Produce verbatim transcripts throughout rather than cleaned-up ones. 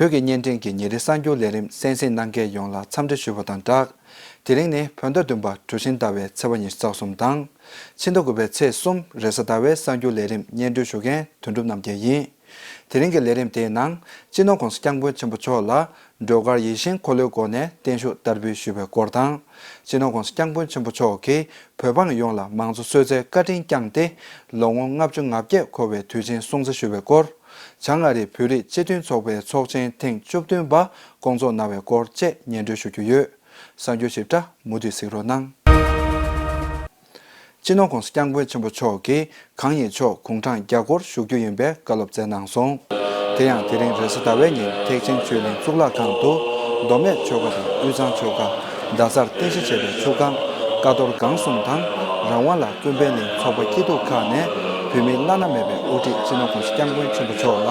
བོད་ཀྱི་བརྙན་འཕྲིན་གྱི་ཉིན་རེའི་གསར་འགྱུར་ལས་རིམ་གསན་གཟིགས་གནང་མཁན་ཡོངས་ལ་འཚམས་འདྲི་ཞུ་བ་དང་སྦྲགས། དེ་རིང་ནི་བོད་ཟླ་བདུན་པ་གྲུ་བཞི་ཟླ་བའི་ཚེས་པ་ཉི་ཤུ་རྩ་གསུམ་དང་། ཕྱི་ཟླ་དགུ་པའི་ཚེས་གསུམ་རེས་གཟའ་ཟླ་བའི་གསར་འགྱུར་ལས་རིམ་སྙན་སྒྲོན་ཞུ་མཁན་དོན་གྲུབ་རྣམ་རྒྱལ་ཡིན། དེ་རིང་གི་ལས་རིམ་དེའི་ནང་སྤྱི་ནོར་༸གོང་ས་༸སྐྱབས་མགོན་ཆེན་པོ་མཆོག་ལ་སྒྲོལ་དཀར་ཡིད་བཞིན་འཁོར་ལོའི་སྒོ་ནས་བརྟན་བཞུགས་བསྟར་འབུལ་ཞུས་པའི་སྐོར་དང་། སྤྱི་ནོར་༸གོང་ས་༸སྐྱབས་མགོན་ཆེན་པོ་མཆོག་གིས་བོད་འབངས་ཡོངས་ལ་མང་གཙོ་གསོལ་སྩལ་བཀའ་དྲིན་བསྐྱངས་ཏེ་ལོ་ངོ་ལྔ་བཅུ་ང་བརྒྱད་འཁོར་བའི་དུས་ཆེན་སྲུང་བརྩི་ཞུས་པའི་སྐོར། བྱང་ཨ་རིའི་བོད་རིགས་སྤྱི་མཐུན་ཚོགས་པའི་ཚོགས་ཆེན་ཐེངས་བཅུ་བདུན་པ་བསྐོང་ཚོགས་གནང་བའི་སྐོར་བཅས་སྙན་སྒྲོན་ཞུ་རྒྱུ་ཡོད། གསར་འགྱུར་ཞིབ་ཕྲ་མུ་མཐུད་གཟིགས་རོགས་གནང་། སྤྱི་ནོར་༸གོང་ས་༸སྐྱབས་མགོན་ཆེན་པོ་མཆོག་གིས་གང་ཉིད་མཆོག་དགུང་གྲངས་བརྒྱ་སྐོར་བཞུགས་རྒྱུ་ཡིན་པའི་བཀའ་སློབ་སྩལ་གནང་སོང་། དེ་ཡང་དེ་རིང་རེས་གཟའ་ཟླ་བའི་ཉིན་ཐེག་ཆེན་ཆོས་གླིང་གཙུག་ལག་ཁང་དུ་མདོ་སྨད་ཆོལ་ཁ་དང་དབུས་གཙང་ཆོལ་ཁ། རྡ་སར་རྟེན་གཞི་བྱས་པའི་ཆུ་སྒང་། ཀ་རྡོར་སྒང་གསུམ་དང་། རང་དབང་ལ་ཀུན་ཕན་གླིང་ཚོགས་པ་སྐྱིད་སྡུག་ཁག་ནས་བོད་མིའི་བླ་ན་མེད་པའི་དབུ་ཁྲིད་སྤྱི་ནོར་༸གོང་ས་༸སྐྱབས་མགོན་ཆེན་པོ་མཆོག་ལ་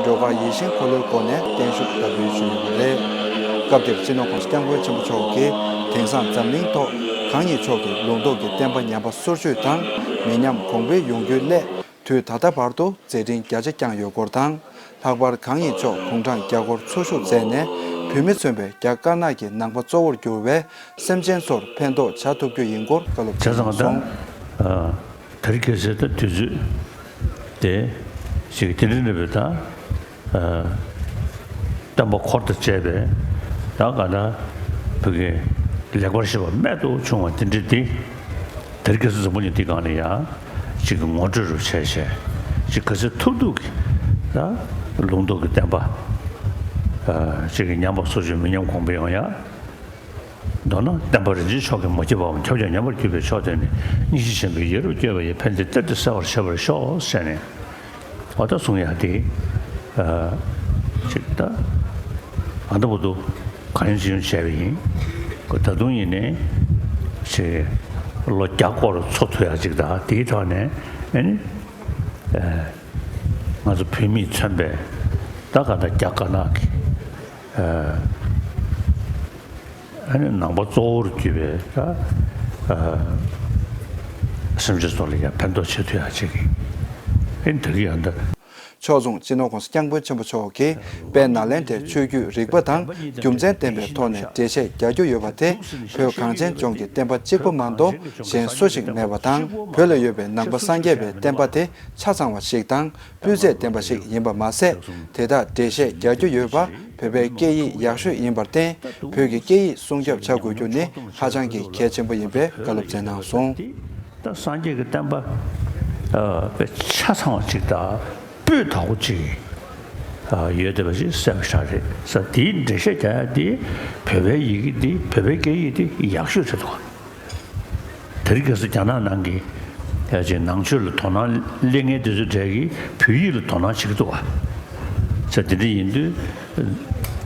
སྒྲོལ་དཀར་ཡིད་བཞིན་འཁོར་ལོའི་སྒོ་ནས་བརྟན་བཞུགས་བསྟར་འབུལ་ཞུས་ཡོད་པ་རེད། སྐབས་དེར་སྤྱི་ནོར་༸གོང་ས་༸སྐྱབས་མགོན་ཆེན་པོ་མཆོག་གིས་དེང་སང་འཛམ་གླིང་ཐོག་གང་ཉིད་མཆོག་གི་ལུང་རྟོགས་ཀྱི་བསྟན་པ་ཉམས་པ་སོར་ཆུད་དང་མི་ཉམས་གོང་འཕེལ་ཡོང་རྒྱུའི་སླད། དུས་ད་ལྟ་བར་དུ་མཛད་འཕྲིན་རྒྱ་ཆེ་བསྐྱངས་ཡོད་སྐོར་དང་། ལྷག་པར་གང་ཉིད་མཆོག་དགུང་གྲངས་བརྒྱ་སྐོར་འཚོ་བཞུགས་མཛད་ནས་བོད་མི་མཚོན་པའི་རྒྱ་དཀར་ནག་གི་ནང་པ་གཙོ་བོར་གྱུར་བའི་སེམས་ཅན་ཚོར་ཕན་ཐོགས་བྱ་ཐུབ་རྒྱུ་ཡིན་སྐོར་བཀའ་སློབ་བྱས་གནང་སོང་། ད་རེས་ཁ་སང་ད་དུས་ཚོད་དེ་ཞིག་དེ་འདྲ་འདྲ་བའི་ད། བསྟན་པ་འཁོར་དང་བཅས་པའི་ད་ག་ད་བོད་ཀྱི་ལེགས་པར་བཤད་པ་རྨད་དུ་བྱུང་བ་དེ་འདྲ་དེ་དེར་གལ་སྲིད་འཛམ་བུ་གླིང་འདི་སྒང་ལ་ཡང་ཅིག་གི་ངོ་སྤྲོད་རུ་བྱས་བྱས་ཅིག་གལ་སྲིད་ཐུབ་ཐུབ་ཀྱི་ད་ལུང་རྟོགས་ཀྱི་བསྟན་པ་ཅིག་གི་ཉམས་པ་སོར་ཆུད་མི་ཉམས་གོང་འཕེལ་ཡོང་ཡ། མདོར་ན་བསྟན་པ་རིན་ཆེན་མཆོག་གིས་མ་སྐྱེས་པའམ་ཁྱབ་བྱར་ཉམས་པར་གྱུར་པའི་མཆོག་དེ་ནི་སྙིང་རྗེ་ཆེན་པོས་ཡེ་རུ་བསྐྱོད་པ་ཡི་ཕན་བདེ་གཏེར་དུ་གསལ་བར་བྱེད་པར་ཤོག་ཟེར་ནས་འོ་ད་གསུང་ཡག་དེ་ཅིག་ད་ཨ་ད་བུ་དུ་གང་ཡིན་ཅི་ཡོང་བྱས་པ་ཡིན། ད་དུང་ཡིན་ནའི་ཅིག་ལོ་བརྒྱ་སྐོར་འཚོ་ཐུབ་ཡག་ཅིག་ད་དེའི་ཐོག་ནས་ཨ་ནི་ང་ཚོ་བོད་མིས་མཚོན་པའི་ད་ག་ད་རྒྱ་དཀར་ནག་གི་ཨ་ནི་ནང་པ་གཙོ་བོར་གྱུར་པའི་ད་ཨ་སེམས་ཅན་ཚོ་ལ་ཡང་ཕན་ཐོགས་བྱེད་ཐུབ་ཡག་ཅིག་གི་ཨ་ནི་ད་གི་ཡང་ད། ཕྱོགས་མཚུངས་སྤྱི་ནོར་༸གོང་ས་༸སྐྱབས་མགོན་ཆེན་པོ་མཆོག་གིས་དཔལ་ནཱ་ལེནྡྲའི་ཆོས་བརྒྱུད་རིག་པ་དང་རྒྱུ་མཚན་ལྡན་པའི་ཐོག་ནས་འགྲེལ་བཤད་རྒྱག་རྒྱུ་ཡོད་པ་དེ་བོད་གངས་ཅན་ལྗོངས་ཀྱི་བསྟན་པ་གཅིག་པུ་མ་གཏོགས་གཞན་སུ་ཞིག་མེད་པ་དང་བོད་ལ་ཡོད་པའི་ནང་པ་སངས་རྒྱས་པའི་བསྟན་པ་དེ་ཆ་ཚང་བ་ཞིག་དང་། སྤུས་ཚད་ལྡན་པ་ཞིག་ཡིན་པ་མ་ཟད། དེ་དག་འགྲེལ་བཤད་རྒྱག་རྒྱུ་ཡོད་པ་བོད་པའི་སྐད་ཡིག་ཡག་ཤོས་ཡིན་པར་བརྟེན། བོད་ཀྱི་སྐད་ཡིག་སྲུང་སྐྱོབ་བྱ་དགོས་རྒྱུ་ནི་ཧ་ཅང་གི་གལ་ཆེན་པོ་ཡིན་པའི་བཀའ་སློབ་སྩལ་གནང་སོང་། ད་སངས་རྒྱས་ཀྱི་བསྟན་པ་ཨ་དཔེ་ཆ་ཚང་བ་ཅིག་དང་སྤུས་དག་པོ་ཅིག་ཨ་ཡོད་བསྡད་པ་ཅིག་གསལ་པོ་ཞིག་རེད་ཟེར། དེའི་འགྲེལ་བཤད་རྒྱག་ཡ་དེ་བོད་པའི་ཡི་གེ་འདི་བོད་པའི་སྐད་ཡིག་འདི་ཡག་ཤོས་རེད་འདུག་དེ་རིང་ཁ་སང་རྒྱ་ནག་ནང་གི་ཡ་ཅིག་ནང་ཆོས་ལ་དོ་སྣང་སླེབས་མཁན་དེ་ཚོའི་གྲས་ཀྱིས་བོད་ཡིག་ལ་དོ་སྣང་བྱེད་ཀྱི་འདུག་བ། ཟེར་དེ་འདྲ་ཡིན་དུས་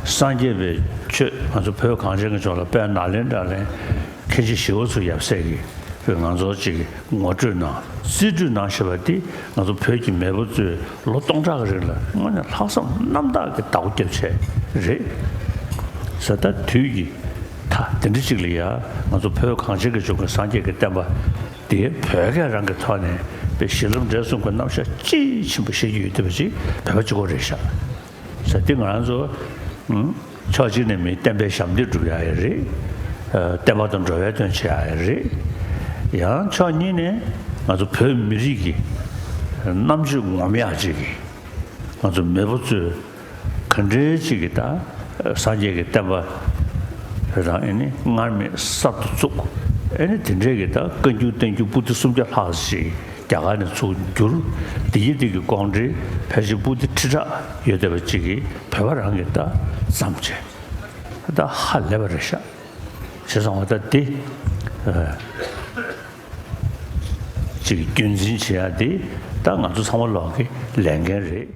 སངས་རྒྱས་པའི་ཆོས་ང་ཚོ་བོད་གངས་ཅན་གྱི་ལྗོངས་ལ་དཔལ་ནཱ་ལེནྡྲ་ལ་མཁན་ཆེན་ཞི་བ་འཚོ་ཡབ་སྲས་ཀྱིས་བོད་ང་ཚོ་ཅིག་ངོ་སྤྲོད་གནང་རྩིས་སྤྲོད་གནང་བཞིན་པ་འདི་ང་ཚོ་བོད་ཀྱི་མེས་པོ་ཚོས་ལོ་སྟོང་ཕྲག་གི་རིང་ལ་དངོས་གནས་ལྷག་བསམ་རྣམ་དག་གིས་བདག་པོ་བརྒྱབ་བྱས་རེད་ཟེར། ད་དུས་ཀྱི་མཐའ་དེ་འདྲ་ཅིག་ལ་ཡ་ང་ཚོ་བོད་གངས་ཅན་གྱི་ལྗོངས་ཀྱི་སངས་རྒྱས་ཀྱི་བསྟན་པ་དེ་བོད་སྐད་རང་གི་ཐོག་ནས་དཔེ་གཞི་ལམ་འབྲས་གསུམ་གྱི་རྣམ་གཞག་དཔྱིས་ཕྱིན་པ་ཤེས་ཀྱི་ཡོད་བསྡད་པ་ཅིག་བོད་པ་གཅིག་པོ་རེད་ཤག་ཟེར། དེ་ང་རང་ཚོ་ཕྱོགས་གཅིག་ནས་མིའི་བསྟན་པའི་ཞབས་འདེགས་སྒྲུབ་ཡག་ཡང་རེད། བསྟན་པ་དང་འགྲོ་བའི་དོན་བྱེད་ཡག་ཡང་རེད། ཡང་ཕྱོགས་གཉིས་ནས་ང་ཚོ་བོད་མི་རིགས་ཀྱི་རྣམ་དཔྱོད་ངོམ་ཡག་ཅིག་གི་ང་ཚོ་མེས་པོ་ཚོས་ག་འདྲའི་ཅིག་གི་ད་སངས་རྒྱས་ཀྱི་བསྟན་པ་རང་ཨེ་ནི་སྔར་མེད་གསར་དུ་བཙུགས། ཨེ་ནི་དེ་འདྲའི་གི་ད་བཀའ་འགྱུར་བསྟན་འགྱུར་པོ་ཏི་སུམ་བརྒྱ་ལྷག་ཅིག་རྒྱ་གར་ནས་ཚུར་བསྒྱུར། དེ་ཡི་དེ་གི་ཀོང་ཏྲེ་ཕལ་ཆེར་པོ་ཏི་ཁྲི་ཕྲག་ཡོད་བསྡད་པ་ཅིག་གིས་བོད་པ་རང་གིས་ད་བརྩམས་བྱས་ད་ཧ་ལས་པ་རེད་ཤག་བྱས་ཙང་བ་ད་དེ་ཨ་ཅིག་རྒྱུན་འཛིན་བྱེད་ཡ་དེ་ད་ང་ཚོ་ཚང་མ་ལོག་གི་ལས་འགན་རེད།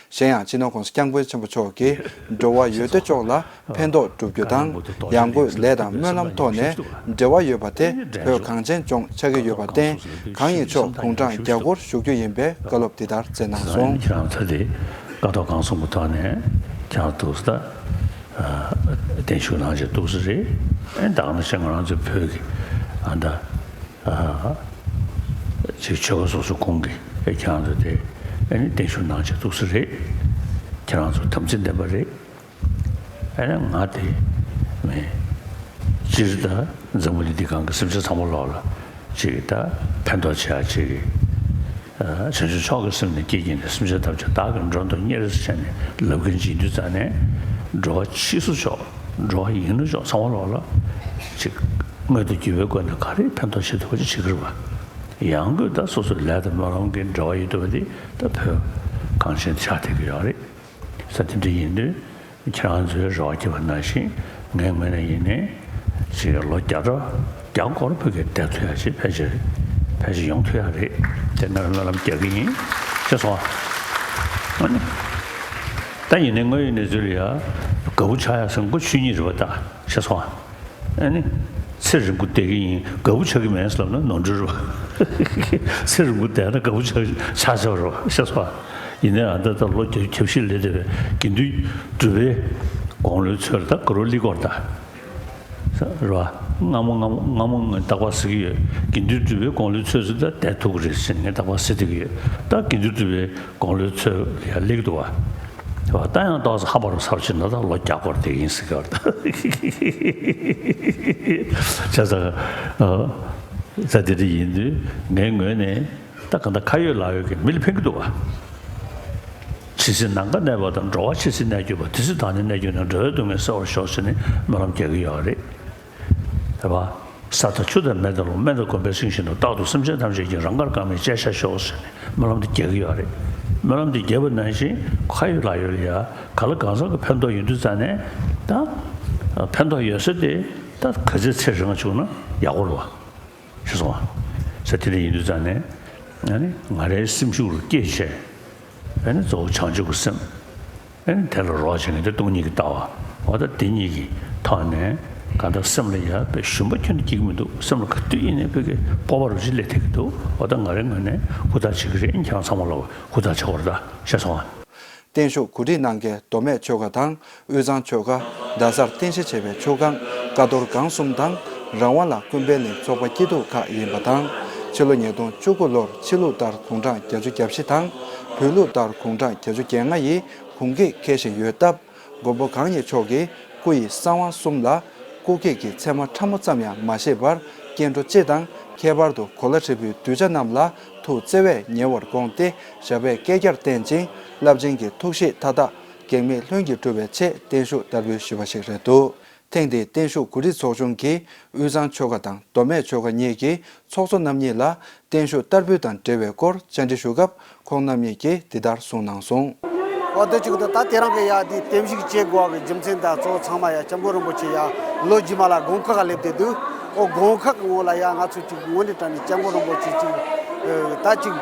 གཞན་ཡང་སྤྱི་ནོར་༸གོང་ས་༸སྐྱབས་མགོན་ཆེན་པོ་མཆོག་གིས་འགྲོ་བ་ཡོད་དོ་ཅོག་ལ་ཕན་ཐོགས་སྒྲུབ་རྒྱུ་དང་ཡང་སྒོས་ལས་དང་སྨོན་ལམ་ཐོག་ནས་འབྲེལ་བ་ཡོད་པ་དེ་བོད་གངས་ཅན་ལྗོངས་ཆགས་ཀྱི་ཡོད་པར་བརྟེན་གང་ཉིད་མཆོག་དགུང་གྲངས་བརྒྱ་སྐོར་བཞུགས་རྒྱུ་ཡིན་པའི་བཀའ་སློབ་འདི་ལྟར་སྩལ་གནང་སོང་། ཁྱེད་རང་ཚོ་དེ་བཀའ་ཐོག་གང་གསུང་གི་ཐོག་ནས་ཁྱེད་རང་ཐུགས་ས་བརྟན་བཞུགས་གནང་བྱས་ཐུགས་ས་རེད། ཨེ་ད་ག་ནང་བཞིན་ང་རང་ཚོའི་བོད་ཀྱི་ཨ་ད་ཅིག་ཆོལ་ཁ་སོ་སོ་ཁོངས་ཀྱི་ཁྱེད་རང་ཚོ་དེ་ཨ་ནི་བརྟན་བཞུགས་གནང་བྱས་ཐུགས་ས་རེད། ཁྱེད་རང་ཚོ་དམ་ཚིག་ལྡན་པ་རེད། ཨ་ནི་ང་དེ་མེད། སྤྱིར་ད་འཛམ་བུ་གླིང་འདི་སྒང་གི་སེམས་ཅན་ཚང་མ་ལོག་ལ་ཅིག་ད་ཕན་ཐོགས་བྱེད་ཡ་ཅིག་གི་ཨ་བྱང་ཆུབ་མཆོག་གི་སེམས་ནི་བསྐྱེད་ཀྱིན་ནས། སེམས་ཅན་ཐམས་ཅད་བདག་གིས་མགྲོན་དུ་གཉེར་ཟེར་བྱས་ནས་ལབ་ཀྱིན་བྱེད་དུས་ཙང་ནས། འགྲོ་བ་ཕྱིས་སུ་མཆོག་འགྲོ་བ་ཡིན་ན་མཆོག་ཚང་མ་ལོག་ལ་ཅིག་དངོས་དང་བརྒྱུད་པའི་སྒོ་ནས་ག་རེ་ཕན་ཐོགས་བྱེད་ཐུབ་པ་ཅིག་བྱེད་ཀྱི་རེད་པ། ཡང་སྒོས་ད་སོ་སོའི་ལས་དང་སྨོན་ལམ་གྱི་འབྲེལ་བ་ཡོད་ཐུབ་པ་དེ་ད་བོད་གངས་ཅན་ཆགས་བསྡད་ཀྱི་ཡོད་རེད། ས་དེ་འདྲ་ཡིན་དུས། ཁྱེད་རང་ཚོའི་རེ་བ་བརྒྱབ་པ་ནང་བཞིན་ངའི་ངོས་ནས་ཡིན་ནའི་ཅིག་ལོ་བརྒྱ་ཕྲག་བརྒྱ་སྐོར་བོད་སྐད་བསྡད་ཐུབ་ཡ་ཅིག་ཕལ་ཆེར་ཕལ་ཆེར་ཡོང་ཐུབ་ཡ་རེད། དེ་ང་རང་སྨོན་ལམ་རྒྱག་གི་ཡིན། ཤེས་སོང་ཨ། ཨ་ནི་ད་ཡིན་ནའི་དངོས་ཡོད་གནས་ཚུལ་ལ་ཡ་དགའ་པོ་ཆགས་ཡ་ཟེར་མགོ་ཆུད་ཉིད་རེད་པ། ད་ཤེས་སོང་ཨ། ཨ་ནི། ཚེ་རིང་པོ་བསྡད་ཀྱི་ཡིན། དགའ་པོ་ཆགས་ཀྱི་མེད་ཟེར་ལབ་ན་ནོར་འཁྲུལ་རེད་པ། ཚེ་རིང་པོ་བསྡད་ན་དགའ་པོ་ཆགས་ཆགས་ཆགས་རེད་པ། ཤེས་སོང་ཨ། ཡིན་ནའི་ཨ་ད་ལྟ་ལོ་བརྒྱ་ཁྱབ་བཞི་སླེབས་བསྡད་པའི་དགེ་འདུན་གྲུབ་པའི་དགུང་ལོའི་ཚོད་ལ་ད་དགའ་རབ་སླེབས་ཀྱི་ཡོད་རེད་ད། རེད་པ། སྔ་མོ་སྔ་མོ་སྔ་མོ་ངས་རྟག་པར་ཟེར་གྱི་ཡོད། དགེ་འདུན་གྲུབ་པའི་དགུང་ལོའི་ཚོད་ཚོད་ད་བསྡད་ཐུབ་ཀྱི་རེད་ཟེར་ངས་རྟག་པར་ཟེར་བསྡད་ཀྱི་ཡོད། ད་དགེ་འདུན་གྲུབ་པའི་དགུང་ལོའི་ཚོད་ལ་ཡ་སླེབས་ཀྱི་འདུག་པ། ད་ཡང་ཏོག་ཙམ་ཧམ་པ་རུ་ཚར་ཕྱིན་ན་ད་ལོ་བརྒྱ་སྐོར་དེ་ཡིན་ཟེར་གྱི་ཡོད་རེད་ད། བྱས་ཙང་། ཨ། ད་དེ་འདྲ་ཡིན་དུས་ངའི་ངོས་ནས་ད་གང་ལྟར་ཁ་ཡོད་ལག་ཡོད་ཀྱི་མི་ལ་ཕན་གྱི་འདུག་པ། ཇི་སྲིད་ནམ་མཁའ་གནས་པ་དང་། འགྲོ་བ་ཇི་སྲིད་གནས་གྱུར་པ། དེ་སྲིད་བདག་ནི་གནས་གྱུར་ནས། འགྲོ་བའི་སྡུག་བསྔལ་སེལ་བར་ཤོག་ཟེར་ནས་སྨོན་ལམ་རྒྱག་གི་ཡོད་རེད། རེད་པ། ས་དང་ཆུ་དང་མེ་དང་རླུང་། སྨན་དང་གོམས་པའི་སེང་བཞིན་དུ། རྟག་ཏུ་སེམས་ཅན་ཐམས་ཅད་ཀྱི། རང་དགར་དཀར་མེ་བཅས་ཤར་ཤོག་ཟེར་ནས་སྨོན་ལམ་དེ་རྒྱག་གི་ཡོད་རེད། སྨོན་ལམ་དེ་རྒྱབ་པ་ནང་བཞིན་ཁ་ཡོད་ལག་ཡོད་ལ་ཡ་ག་ལ་གང་འཚམ་གྱི་ཕན་ཐོགས་ཡོང་དུས་ཙང་ནས་ད་ཕན་ཐོགས་ཡོད་ས་དེ་ད་ག་ཚོད་ཚེ་རིང་བ་བྱུང་ན་ཡག་པོ་རེད་པ། ཤེས་སོང་ཨ། ས་དེ་འདྲ་ཡིན་དུས་ཙང་ནས་ཨ་ནི་ང་རའི་སེམས་ཤུགས་རུ་སྐྱེད་བྱས། ཨ་ནི་གཙོ་བོ་བྱང་ཆུབ་ཀྱི་སེམས། ཨ་ནི་དེ་ལ་རོགས་བྱེད་མཁན་དེ་སྟོང་ཉིད་ཀྱི་ལྟ་བ། འོ་ད་དེ་གཉིས་ཀྱི་ཐོག་ནས་གང་ལྟར་སེམས་ལ་ཡ་དཔེ་ཞུམ་པ་ཁྱོན་ནས་སྐྱེ་གི་མི་འདུག་སེམས་ལ་ག་དུས་ཡིན་ནའི་བོད་ཀྱི་སྤོབས་པ་རུ་ཅིག་སླེབས་ཐུབ་ཀྱི་འདུག་འོ་ད་ང་རའི་ངོས་ནས་ཧུར་ཐག་བྱེད་ཀྱི་རེད། ཁྱེད་རང་ཚང་མ་ལ་ཧུར་ཐག་བྱེད་དགོས་རེད་ད། ཤེས་སོང་ཨ། བརྟན་བཞུགས་གོ་སྒྲིག་གནང་མཁན་མདོ་སྨད་ཆོལ་ཁ་དང་དབུས་གཙང་ཆོལ་ཁ། རྡ་སར་རྟེན་གཞི་བྱས་པའི་ཆུ་སྒང་། ཀ་རྡོར་སྒང་གསུམ་དང་། རང་དབང་ལ་ཀུན་ཕན་གླིང་ཚོགས་པ་སྐྱིད་སྡུག་ཁག་ཡིན་པ་དང་། ཕྱི་ལོ་ཉིས་སྟོང་བཅུ་དགུ་ལོར་ཕྱི་ལུགས་ལྟར་དགུང་གྲངས་བརྒྱད་ཅུ་གྱ་བཞི་དང་། བོད་ལུགས་ལྟར་དགུང་གྲངས་བརྒྱད་ཅུ་གྱ་ལྔ་ཡི་གུང་གི་འཁེལ་བཞིན་ཡོད་སྟབས། མགོན་པོ་གང་ཉིད་མཆོག་གི་སྐུ་ཡི་གསང་བ་གསུམ་ལ་སྐུ་སྐྱེས་ཀྱི་མཚན་མ་ཕྲ་མོ་ཙམ་ཡང་མ་བཞེས་པར། སྐྱེ་འགྲོ་སྤྱི་དང་། ཁྱད་པར་དུ་གོ་ལ་ཧྲིལ་པོའི་གདུལ་བྱ་རྣམས་ལ་ཐུགས་བརྩེ་བས་ཉེ་བར་དགོངས་ཏེ། ཞབས་པད་བསྐལ་བརྒྱར་བརྟན་ཅིང་། རླབས་ཆེན་གྱི་ཐུགས་བཞེད་མཐའ་དག་གེགས་མེད་ལྷུན་གྱིས་གྲུབ་པའི་ཆེད་བརྟན་བཞུགས་བསྟར་འབུལ་ཞུས་པ་ཞིག་རེད་འདུག་ཐེངས་འདིའི་བརྟན་བཞུགས་གོ་སྒྲིག་ཚོགས་ཆུང་གིས་དབུས་གཙང་ཆོལ་ཁ་དང་མདོ་སྨད་ཆོལ་ཁ་གཉིས་ཀྱི་ཚོགས་གཙོ་རྣམ་གཉིས་ལ་བརྟན་བཞུགས་བསྟར་འབུལ་དང་འབྲེལ་བའི་སྐོར་བཅར་འདྲི་ཞུ་སྐབས། ཁོང་རྣམ་གཉིས་ཀྱིས་འདི་ལྟར་གསུངས་གནང་སོང་། འོ་དེ་གཅིག་ཏུ་ད་དེ་རང་གི་ཡ་དེ་བརྟན་བཞུགས་བྱེད་དགོས་པ་གི་རྒྱུ་མཚན་དང་གཙོ་བོ་ཚང་མ་ཡ་སྐྱབས་མགོན་རིན་པོ་ཆེ་ཡ་ལོ་རྗེས་མ་ལ་དགོན་ཁག་ག་སླེབས་བསྡད་འདུག་འོ་དགོན་ཁག་གི་ངོས་ལ་ཡ་ང་ཚོ་གཅིག་དངོས་གནས་དྲང་གནས་སྐྱབས་མགོན་རིན་པོ་ཆེ་གཅིག་ད་གཅིག་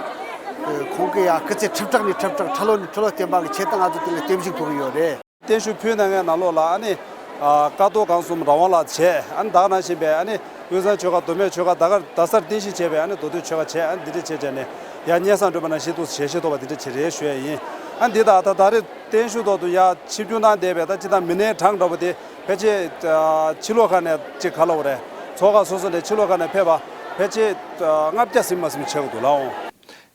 ཁོང་གི་ཡ་སྐུ་ཚེ་ཁྲི་ཕྲག་ནས་ཁྲི་ཕྲག་ཁྲི་ལོ་ནས་ཁྲི་ལོ་བརྟན་པ་གི་ཆེད་དུ་ང་ཚོ་དེ་ལ་བརྟན་བཞུགས་ཕུལ་གི་ཡོད་རེད། བརྟན་བཞུགས་ཕུལ་གནང་མཁན་ནང་ལོགས་ལ་ཨ་ནི། ཀ་རྡོར་སྒང་གསུམ་རང་དབང་ལགས་བྱས། ཨ་ནི་ད་ག་ནང་བཞིན་པའི་ཨ་ནི་དབུས་གཙང་ཆོལ་ཁ་མདོ་སྨད་ཆོལ་ཁ་ད་ག་རྡ་སར་རྟེན་གཞི་བྱས་པའི་ཨ་ནི་མདོ་སྟོད་ཆོལ་ཁ་བྱས། ཨ་ནི་འདི་འདྲ་བྱས་བྱས་ནས་ཡ་སྙན་སེང་སྒྲོལ་མ་ནང་བཞིན་དུ་ཞལ་བཞེས་ཐོབ་པ་འདི་འདྲ་བྱས་རེད་ཞུ་ཡ་ཡིན། ཨ་ནི་འདི་ད་ད་ད་རེས་བརྟན་བཞུགས་ཐོག་ཏུ་ཡ་ཆིབས་བསྒྱུར་གནང་བསྡད་པའི་ད་ཅི་ད་མི་སྣའི་གྲངས་འདྲ་པོ་དེ་ཕལ་ཆེར་ཕྱི་ལོགས་ཁ་ནས་ཅིག་ག་ལབ་དགོས་རེད། ཚོགས་ཁག་སོ་སོ་ནས་ཕྱི་ལོགས་ཁ་ནས་ཕེབས་པ་ཕལ་ཆེར་ལྔ་བརྒྱ་ཟིན་མ་ཟིན་ཆགས་ཀྱི་འདུག་ལགས་འོང་།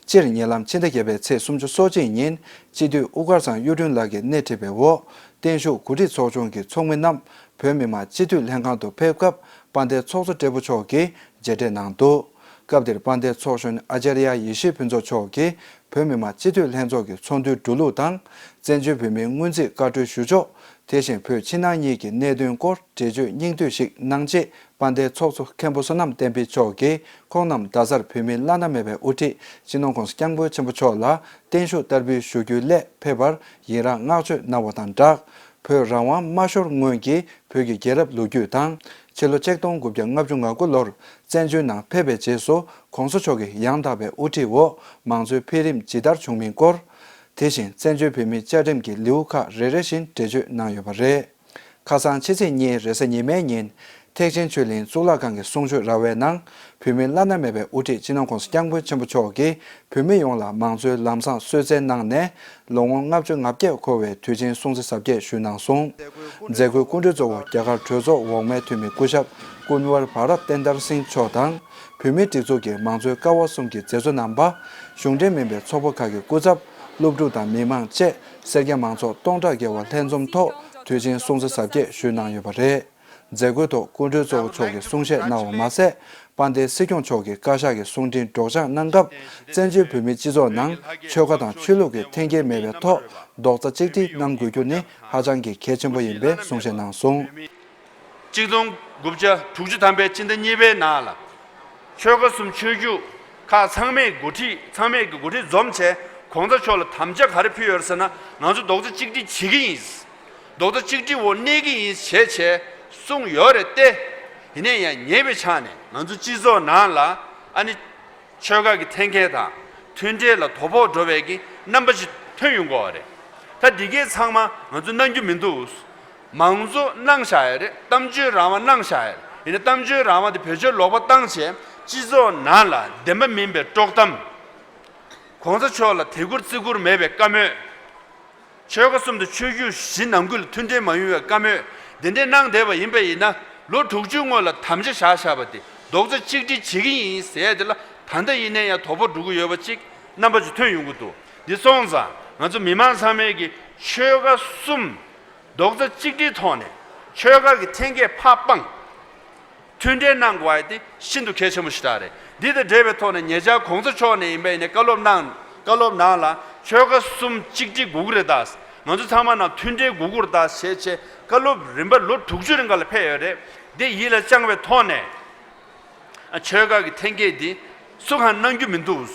སྤྱིར་ཉེ་ལམ་ཕྱི་ཟླ་བརྒྱད་པའི་ཚེས་སུམ་ཅུ་སོ་གཅིག་ཉིན་སྤྱི་འཐུས་དབུ་དཀར་ཚང་གཡུ་སྒྲོན་ལགས་ཀྱིས་སྣེ་ཁྲིད་པའི་འོག་བརྟན་བཞུགས་གོ་སྒྲིག་ཚོགས་ཆུང་གི་ཚོགས་མི་རྣམས་བོད་མི་མང་སྤྱི་འཐུས་ལྷན་ཁང་དུ་ཕེབས་སྐབས། དཔལ་ལྡན་ཚོགས་གཙོ་སྦྲེལ་པོ་མཆོག་གིས་མཇལ་འཕྲད་གནང་འདུག་སྐབས་དེར་དཔལ་ལྡན་ཚོགས་གཞོན་ཨ་ཙརྱ་ཡེ་ཤེས་ཕུན་ཚོགས་མཆོག་གིས་བོད་མི་མང་སྤྱི་འཐུས་ལྷན་ཚོགས་ཀྱི་ཚོགས་འདུའི་འགྲོ་ལུགས་དང་། བཙན་བྱོལ་བོད་མིའི་སྔོན་རྩིས་བཀའ་འཁྲོལ་ཞུ་ཕྱོགས། དེ་བཞིན་བོད་ཕྱི་ནང་གཉིས་ཀྱི་གནད་དོན་སྐོར་འགྲེལ་བརྗོད་སྙིང་བསྡུས་ཤིག་གནང་རྗེས། དཔལ་ལྡན་ཚོགས་གཙོ་མཁན་པོ་བསོད་ནམས་བསྟན་འཕེལ་མཆོག་གིས་ཁོང་རྣམས་རྡ་སར་བོད་མིའི་བླ་ན་མེད་པའི་དབུ་ཁྲིད་སྤྱི་ནོར་༸གོང་ས་༸སྐྱབས་མགོན་ཆེན་པོ་མཆོག་ལ་བརྟན་བཞུགས་བསྟར་འབུལ་ཞུ་རྒྱུའི་སླད་ཕེབས་པར་ཡི་རངས་བསྔགས་བརྗོད་གནང་བ་དང་སྦྲགས། བོད་རང་དབང་མ་ཤོར་སྔོན་གྱི་བོད་ཀྱི་རྒྱལ་རབས་ལོ་རྒྱུས་དང་། ཕྱི་ལོ་ཆིག་སྟོང་དགུ་བརྒྱ་ལྔ་བཅུ་ང་དགུ་ལོར་བཙན་བྱོལ་ནང་ཕེབས་པའི་རྗེས་སུ་༸གོང་ས་མཆོག་གི་ཡང་དག་པའི་དབུ་ཁྲིད་འོག་མང་གཙོའི་འཕེལ་རིམ་ཇི་ལྟར་བྱུང་མིན་སྐོར། དེ་བཞིན་བཙན་བྱོལ་བོད་མིའི་བཅའ་ཁྲིམས་ཀྱི་ལེའུ་ཁག་རེ་རེ་བཞིན་འགྲེལ་བརྗོད་གནང་ཡོད་པ་རེད། ཁ་སང་ཕྱི་ཚེས་གཉིས་རེས་གཟའ་ཉི་མའི་ཉིན། ཐེག་ཆེན་ཆོས་གླིང་གཙུག་ལག་ཁང་གི་གསུང་ཆོས་ར་བའི་ནང་། བོད་མིའི་བླ་ན་མེད་པའི་དབུ་ཁྲིད་སྤྱི་ནོར་༸གོང་ས་༸སྐྱབས་མགོན་ཆེན་པོ་མཆོག་གིས་བོད་མི་ཡོངས་ལ་མང་གཙོའི་ལམ་བཟང་གསོལ་སྩལ་གནང་ནས། ལོ་ངོ་ལྔ་བཅུ་ང་བརྒྱད་འཁོར་བའི་དུས་ཆེན་སྲུང་བརྩི་གཟབ་རྒྱས་ཞུས་གནང་སོང་། མཛད་སྒོའི་སྐུ་མགྲོན་གཙོ་བོ་རྒྱ་གར་གྲོས་ཚོགས་འོག་མའི་འཐུས་མི་སྐུ་ཞབས་ཀུན་ཝར་བྷ་ར་ཏེན་དར་སིང་མཆོག་དང་། བོད་མིའི་སྒྲིག་འཛུགས་ཀྱི་མང་གཙོའི་ཀ་བ་གསུམ་གྱི་མཛད་གཙོ་རྣམ་པ། གཞུང་འབྲེལ་མིན་པའི་ཚོགས་པ་ཁག་གི་སྐུ་ཚབ། སློབ་ཕྲུག་དང་མི་མང་བཅས་སེར་སྐྱ་མང་ཚོགས་སྟོང་ཕྲག་བརྒལ་བ་ལྷན་འཛོམས་ཐོག་ དུས་ཆེན་སྲུང་བརྩི་གཟབ་རྒྱས་ཞུས་གནང་ཡོད་པ་རེད། མཛད་སྒོའི་ཐོག་སྐུ་མགྲོན་གཙོ་བོ་མཆོག་གིས་གསུང་བཤད་གནང་བ་མ་ཟད། དཔལ་ལྡན་སྲིད་སྐྱོང་མཆོག་གིས་བཀའ་ཤག་གི་གསུང་འཕྲིན་སྒྲོག་སྦྱང་གནང་སྐབས། བཙན་བྱོལ་བོད་མིའི་སྤྱི་ཚོགས་ནང་ཆོལ་ཁ་དང་ཆོས་ལུགས་ཀྱི་འཐེན་འཁྱེར་མེད་པའི་ཐོག་རྡོག་རྩ་གཅིག་སྒྲིལ་གནང་དགོས་རྒྱུ་ནི་ཧ་ཅང་གི་གལ་ཆེན་པོ་ཡིན་པའི་གསུང་བཤད་གནང་སོང་། ཆིག་སྟོང་དགུ་བརྒྱ་དྲུག་ཅུ་ཐམ་པའི་སྤྱི་ཟླ་གཉིས་པའི་ནང་ལ། ཆོལ་ཁ་གསུམ་ཆོས་བརྒྱུད་ཁག་ཚང་མས་འགོ་ཁྲིད་ཚང་མས་ཀྱི་འགོ་ཁྲིད་འཛོམས་བྱས། གོང་ས་མཆོག་ལ་དམ་བཅའ་ག་རེ་ཕུལ་ཡོད་ཟེར་ན། ང་ཚོ་རྡོག་རྩ་གཅིག་སྒྲིལ་བྱེད་ཀྱི་ཡིན། རྡོག་རྩ་གཅིག་སྒྲིལ་འོག་གནས་ཀྱི་ཡིན་ཞེས་བྱས་གསུངས་ཡོད་རེད་དེ། ཡིན་ནའི་ཡང་ཉེ་བའི་ཆ་ནས་ང་ཚོ་སྤྱི་ཚོགས་ནང་ལ་ཨ་ནི་ཆོལ་ཁ་གི་འཐེན་འཁྱེར་དང་མཐུན་སྒྲིལ་ལ་དོ་ཕོག་འགྲོ་བའི་གི་རྣམ་པ་ཞིག་ཐོན་ཡོང་གི་ཡོད་རེད། ད་འདི་གའི་ཚང་མ་ང་ཚོ་གནང་རྒྱུ་མི་འདུག་མང་གཙོ་གནང་བཞག་ཡོད་རེད། གཏམ་བརྗོད་རང་དབང་གནང་བཞག་ཡོད་རེད། ཡིན་ན་གཏམ་བརྗོད་རང་དབང་དེ་བེད་སྤྱོད་ལོག་པ་བཏང་བྱས་སྤྱི་ཚོགས་ནང་ལ་བདེན་པ་མིན་པའི་དཀྲོག་གཏམ། གོང་ས་མཆོག་ལ་དད་བཀུར་བརྩི་བཀུར་མེད་པའི་བཀའ་མོལ། ཆོལ་ཁ་གསུམ་དང་ཆོས་བརྒྱུད་བཞི་ནང་ཁུལ་ལ་མཐུན་སྒྲིལ་མ་ཡོང་བའི་བཀའ་མོལ་འདི་འདྲས་གནང་བསྡད་པ་ཡིན་པ་ཡིན་ན། ལོ་དྲུག་ཅུའི་སྔོན་ལ་དམ་བཅའ་བཞག་བཞག་པ་དེ་རྡོག་རྩ་གཅིག་སྒྲིལ་བྱེད་ཀྱི་ཡིན་ཟེར་ཡ་དེ་ལ་ད་ལྟ་ཡིན་ནའི་ཡང་དོ་ཕོག་འགྲོ་གི་ཡོད་པ་གཅིག་རྣམ་པ་ཅིག་ཐོན་ཡོང་གི་འདུག་འདི་སོང་ཙང་ང་ཚོ་མི་མང་ཚང་མས་ཀྱི་ཆོལ་ཁ་གསུམ་རྡོག་རྩ་གཅིག་སྒྲིལ་ཐོག་ནས་ཆོལ་ཁ་གི་འཐེན་འཁྱེར་ཕར་སྤངས། མཐུན་འབྲེལ་གནང་དགོས་པ་དེ་ཤིན་ཏུ་གལ་ཆེན་པོ་ཞིག་རེད། འདི་དང་འབྲེལ་བའི་ཐོག་ནས་ཉེ་ཆར་གོང་ས་མཆོག་ནས་ཡིན་པ་ཡིན་ནའི་བཀའ་སློབ་གནང་བཀའ་སློབ་ནང་ལ་ཆོལ་ཁ་གསུམ་གཅིག་སྒྲིལ་དགོས་ཀྱི་རེད་ད། ང་ཚོ་ཚང་མ་ནང་མཐུན་འབྲེལ་དགོས་ཀྱི་རེད་ད་ཞེས་བྱས་བཀའ་སློབ་རིམ་པ་ལོ་དྲུག་ཅུ་རིང་ག་ལ་ཕེབས་ཡོད་རེད། འདི་ཡིད་ལ་བཅངས་པའི་ཐོག་ནས། ཨ། ཆོལ་ཁ་གི་འཐེན་འཁྱེར་འདི་སུ་གང་གནང་རྒྱུ་མི་འདུག་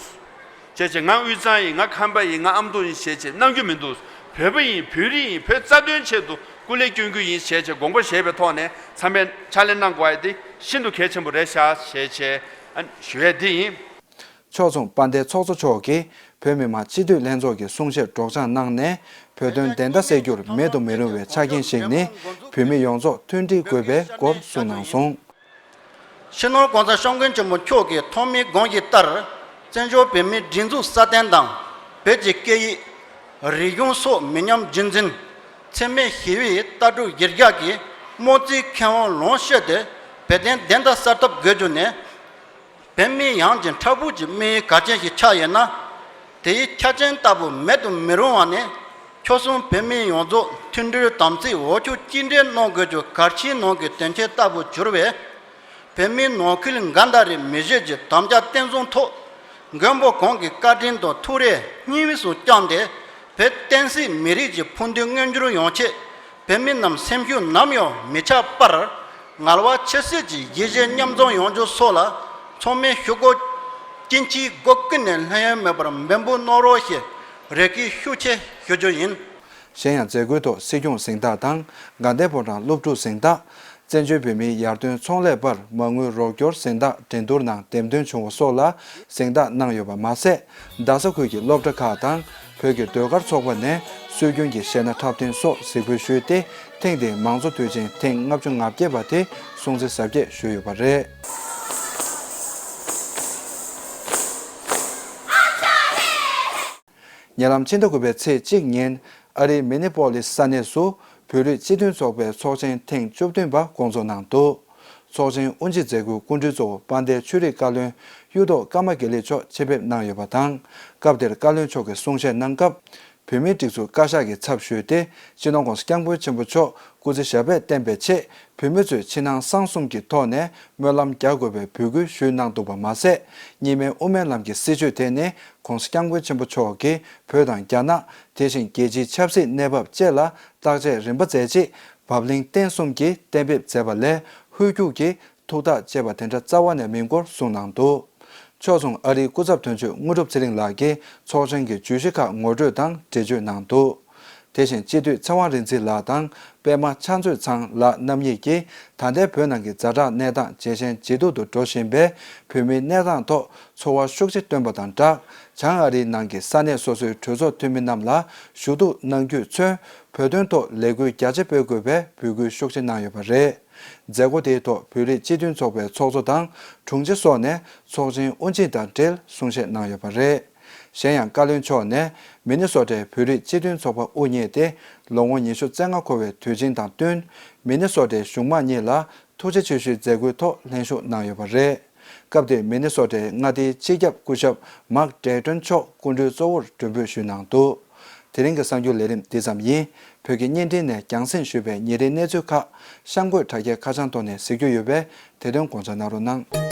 ཅེས་བྱས། ང་དབུས་གཙང་ཡིན། ང་ཁམས་པ་ཡིན། ང་ཨ་མདོ་ཡིན་ཞེས་བྱས་གནང་རྒྱུ་མི་འདུག་བོད་པ་ཡིན། བོད་རིགས་ཡིན། བོད་རྩ་དོན་ཆེད་དུ་སྐུ་ལས་སྐྱོན་རྒྱུ་ཡིན་ཞེས་བྱས་དགོངས་པ་བཞེས་པའི་ཐོག་ནས་ཚང་མས་ཕྱག་ལས་གནང་དགོས་པ་དེ་ཤིན་ཏུ་གལ་ཆེན་པོ་རེད་ཤག་ཞེས་བྱས་ཨ་ཞུ་ཡས་འདི་ཡིན། ཕྱོགས་མཚུངས་དཔལ་ལྡན་ཚོགས་གཙོ་མཆོག་གིས་བོད་མི་མང་སྤྱི་འཐུས་ལྷན་ཚོགས་ཀྱི་གསུང་བཤད་སྒྲོག་སྦྱང་གནང་ནས། བོད་དོན་བདེན་མཐའ་གསལ་རྒྱུར་མེད་དུ་མི་རུང་བའི་ཆ་རྐྱེན་ཞིག་ནི། བོད་མི་ཡོངས་རྫོགས་མཐུན་སྒྲིལ་དགོས་པའི་སྐོར་གསུངས་གནང་སོང་། སྤྱི་ནོར་༸གོང་ས་༸སྐྱབས་མགོན་ཆེན་པོ་མཆོག་གིས་ཐོག་མའི་དགོངས་གཞི་ལྟར། བཙན་བྱོལ་བོད་མིའི་སྒྲིག་འཛུགས་སྲ་བརྟན་དང་། བོད་ཀྱི་སྐད་ཡིག་རིག་གཞུང་སོགས་མི་ཉམས་རྒྱུན་འཛིན། འཚེ་མེད་ཞི་བའི་ལྟ་གྲུབ་གཞིར་བཞག་གི་མོ་རྩིས་ཁེ་དབང་ལོངས་སྤྱོད་དེ། བོད་དོན་བདེན་མཐའ་གསལ་ཐབས་དགོས་རྒྱུ་ནི། བོད་མི་ཡོངས་ཀྱི་འཕྲལ་ཕུགས་ཀྱི་དམིགས་ཡུལ་གལ་ཆེན་ཞིག་ཆགས་ཡོད་ན། དེའི་ཆ་རྐྱེན་ལྟ་བུ་མེད་དུ་མི་རུང་བ་ནི། ཆོལ་གསུམ་བོད་མི་ཡོངས་རྫོགས་མཐུན་སྒྲིལ་དམ་ཚིག་འོག་ཆོས་གཅིག་སྒྲིལ་གནང་དགོས་རྒྱུ་གལ་ཆེའི་ནང་གི་དོན་ཆེན་ལྟ་བུར་གྱུར་བས། བོད་མིའི་ནང་ཁུལ་འགལ་ཟླ་རིགས་མི་བྱེད་ཀྱི་དམ་བཅའ་བརྟན་སྲུང་ཐོག་མགོན་པོ་གང་གི་བཀའ་དྲིན་དང་ཐུགས་རེ་སྙིང་དབུས་སུ་བཅངས་ཏེ། བོད་བསྟན་སྲིད་མི་རིགས་ཀྱི་ཕུགས་འདུན་མངོན་འགྱུར་ཡོང་ཆེད། བོད་མི་རྣམས་སེམས་ཤུགས་ནམ་ཡང་མི་ཆག་པར། ངལ་བ་ཇེ་སད་ཀྱིས་ཡིད་ཆེས་མཉམ་འཛོམས་ཡོང་རྒྱུ་སོགས་ལ། ཚང་མས་ཞུ་སྒོ་དཀྱིལ་ཆེའི་སྒོ་ཀུན་ནས་ལྷོད་གཡེང་མེད་པར་འབད་འབུངས་གནང་རོགས་ཞེས་རེ་སྐུལ་ཤུགས་ཆེ་ཞུ་རྒྱུ་ཡིན། གཞན་ཡང་། མཛད་སྒོའི་ཐོག་སྲིད་སྐྱོང་གཟེངས་རྟགས་དང་། དགའ་ལྡན་ཕོ་བྲང་སློབ་ཕྲུག་གཟེངས་རྟགས། བཙན་བྱོལ་བོད་མིའི་ཡར་ཐོན་ཚོང་ལས་པར་མ་དངུལ་རོགས་སྐྱོར་གཟེངས་རྟགས་འགྲན་བསྡུར་ནང་འདེམས་ཐོན་བྱུང་བ་སོགས་ལ་གཟེངས་རྟགས་གནང་ཡོད་པ་མ་ཟད། རྡ་ས་ཁུལ་གྱི་སློབ་གྲྭ་ཁག་དང་། བོད་ཀྱི་ཟློས་གར་ཚོགས་པ་ནས་སྲོལ་རྒྱུན་གྱི་གཞས་སྣ་འཁྲབ་སྟོན་སོགས་གཟིགས་འབུལ་ཞུས་ཏེ། ཐེངས་འདིའི་མང་གཙོ་དུས་ཆེན་ཐེངས་ལྔ་བཅུ་ང་བརྒྱད་པ་དེ་སྲུང་བརྩི་གཟབ་རྒྱས་ཞུས་ཡོད་པ་རེད། ཉེ་ལམ་ཕྱི་ཟླ་དགུ་པའི་ཚེས་གཅིག་ཉིན། ཨ་རིའི་མི་ནི་པོ་ལིས་ས་གནས་སུ་བོད་རིགས་སྤྱི་མཐུན་ཚོགས་པའི་ཚོགས་ཆེན་ཐེངས་བཅུ་བདུན་པ་བསྐོང་ཚོགས་གནང་འདུག་ཚོགས་ཆེན་དབུ་འབྱེད་མཛད་སྒོའི་སྐུ་མགྲོན་གཙོ་བོ་དཔལ་ལྡན་ཆོས་རིག་བཀའ་བློན་གཡུ་ཐོག་ཀརྨ་དགེ་ལེགས་མཆོག་ཆེད་ཕེབས་གནང་ཡོད་པ་དང་། སྐབས་དེར་བཀའ་བློན་མཆོག་གིས་གསུང་བཤད་གནང་སྐབས། བོད་མིའི་སྒྲིག་འཛུགས་བཀའ་ཤག་གི་ཚབ་ཞུས་ཏེ། སྤྱི་ནོར་༸གོང་ས་༸སྐྱབས་མགོན་ཆེན་པོ་མཆོག་སྐུ་ཚེ་ཞབས་པད་བརྟན་པའི་ཆེད། བོད་མི་ཚོས་ཕྱི་ནང་གསང་གསུམ་གྱི་ཐོག་ནས་སྨོན་ལམ་རྒྱག་དགོས་པའི་འབོད་སྐུལ་ཞུས་གནང་འདུག་པ་མ་ཟད། གཉིས་སྨན་དབུ་མའི་ལམ་གྱི་སྲིད་བྱུས་དེ་ནི། ༸གོང་ས་༸སྐྱབས་མགོན་ཆེན་པོ་མཆོག་གིས་བོད་དང་རྒྱ་ནག་དེ་བཞིན་རྒྱལ་སྤྱིའི་ཆབ་སྲིད་གནས་བབ་བཅས་ལ་བརྟག་དཔྱད་རིམ་པ་མཛད་རྗེས། བབ་བརླིང་བརྟན་གསུམ་གྱིས་གཏན་འབེབས་མཛད་པ་ལས། ཧོལ་རྒྱུག་གིས་ཐུགས་ཐག་བཅད་པ་དེ་འདྲ་རྩ་བ་ནས་མིན་སྐོར་གསུངས་གནང་འདུག་ཕྱོགས་མཚུངས། ཨ་རིའི་སྐུ་ཚབ་དོན་གཅོད་དངོས་གྲུབ་ཚེ་རིང་ལགས་ཀྱིས་ཚོགས་ཆེན་གྱི་བརྗོད་གཞི་ཁག་ངོ་སྤྲོད་དང་འགྲེལ་བརྗོད་གནང་འདུག་དེ་བཞིན་སྤྱི་འཐུས་ཚེ་དབང་རིག་འཛིན་ལགས་དང་། པད་མ་ཕྱག་མཛོད་ཚང་ལགས་རྣམ་གཉིས་ཀྱིས་ད་ལྟའི་བོད་ནང་གི་ཛ་དྲག་གནས་སྟངས་ཇེ་ཞན་ཇེ་སྡུག་ཏུ་འགྲོ་བཞིན་པའི་བོད་མིའི་གནས་སྟངས་ཐོག་ཚོར་བ་ཤུགས་ཆེ་བཏོན་པ་དང་སྦྲགས། བྱང་ཨ་རིའི་ནང་གི་ས་གནས་སོ་སོའི་གྲོས་ཚོགས་འཐུས་མི་རྣམས་ལ་ཞུ་གཏུག་གནང་རྒྱུས་མཚོན། བོད་དོན་ཐོག་ལས་འགུལ་རྒྱ་ཆེ་སྤེལ་དགོས་པའི་འབོད་སྐུལ་ཤུགས་ཆེ་གནང་ཡོད་པ་རེད། མཛད་སྒོ་དེའི་ཐོག་བོད་རིགས་སྤྱི་མཐུན་ཚོགས་པའི་ཚོགས་གཙོ་དང་དྲུང་ཆེ་སོགས་ནས་ཚོགས་ཆེན་དབུ་འབྱེད་དང་འབྲེལ་གསུང་བཤད་གནང་ཡོད་པ་རེད། གཞན་ཡང་། བཀའ་བློན་མཆོག་ནས་མི་ནི་སོ་ཊའི་བོད་རིགས་སྤྱི་མཐུན་ཚོགས་པ་དབུ་བརྙེས་ཏེ། ལོ་ངོ་ཉི་ཤུ་རྩ་ལྔ་འཁོར་བའི་དུས་ཆེན་དང་བསྟུན། མི་ནི་སོ་ཊའི་གཞུང་མང་གཉིས་ལ་ཐུགས་རྗེ་ཆེ་ཞུའི་མཛད་སྒོའི་ཐོག་ལྷན་ཞུགས་གནང་ཡོད་པ་རེད། སྐབས་དེར་མི་ནི་སོ་ཊའི་མངའ་སྡེའི་སྤྱི་ཁྱབ་སྐུ་ཞབས་མཱག་ཌེ་ཀྲོན་མཆོག་སྐུ་མགྲོན་གཙོ་བོར་མགྲོན་འབོད་ཞུས་གནང་འདུག་དེ་རིང་གི་གསར་འགྱུར་ལས་རིམ་འདི་ཙམ་ཡིན། བོད་ཀྱི་བརྙན་འཕྲིན་ནས་རྒྱང་སྲིང་ཞུས་པའི་ཉིན་རེའི་གནས་ཚུལ་ཁག་གཤམ་འཁོད་དྲ་རྒྱའི་ཁ་བྱང་ཐོག་ནས་གཟིགས་རྒྱུ་ཡོད་པས་དེ་དོན་དགོངས་འཇགས་གནང་རོགས་གནང་།